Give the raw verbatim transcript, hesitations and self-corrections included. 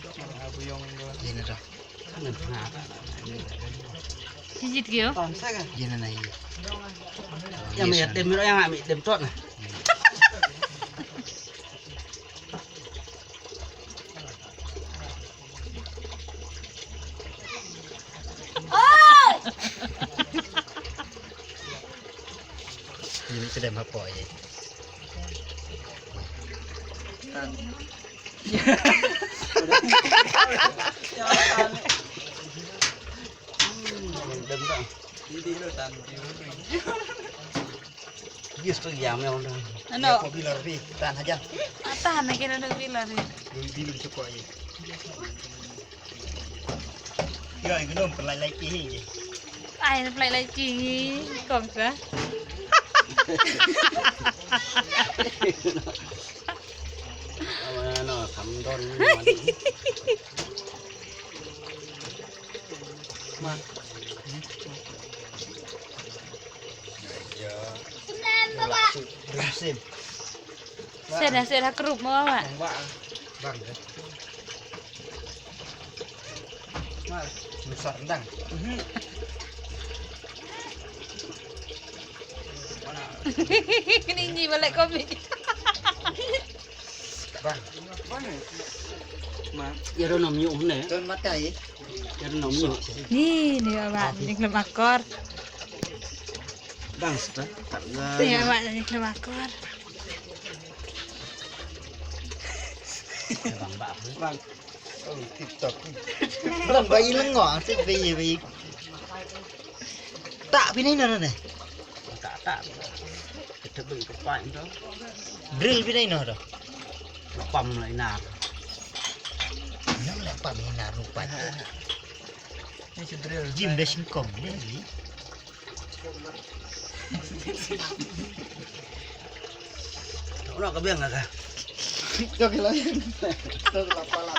Ïa na da. Ki jied ki ïa? Ïa na na ïa. Ïa me dem ro ïa me dem tot na. Ïa me dem ha poi. Yes, tu yang yang dah. Ano? Ko bilar bi, tan haja. Ata na kena na bilar bi. Bilar cukup aja. Ya, ini belum pernah lagi ni. Ai, na phlai lai ki ngi kong sa. Ano, samdon ni. Ma. Ya. Sim. Seda, seda kerup mo, Mak. Bang, bang. Bang, ya. Mas, besar rendang. Mhm. Ni nyi balik komik. Bang. Bang. Ma. Ya dah nom yuk ne. Tuan mata ye. Ya dah nom yuk. Ni, ni, Mak, ni kena makor. Bang, sudah. Ni, Mak, ni kena makor. Bang, bang. Bang. Oh, TikTok. Bang, bai lengo, si bai, bai. Tak pinai na ne. Tak, tak. Kita beli ke pan tu. Drill pinai na tu. Pam lai na. Nang le pam ina rupa. Ni si drill. Jim dah singkong ni. Nak ke biang ke? Tok lah. Tok lah pala.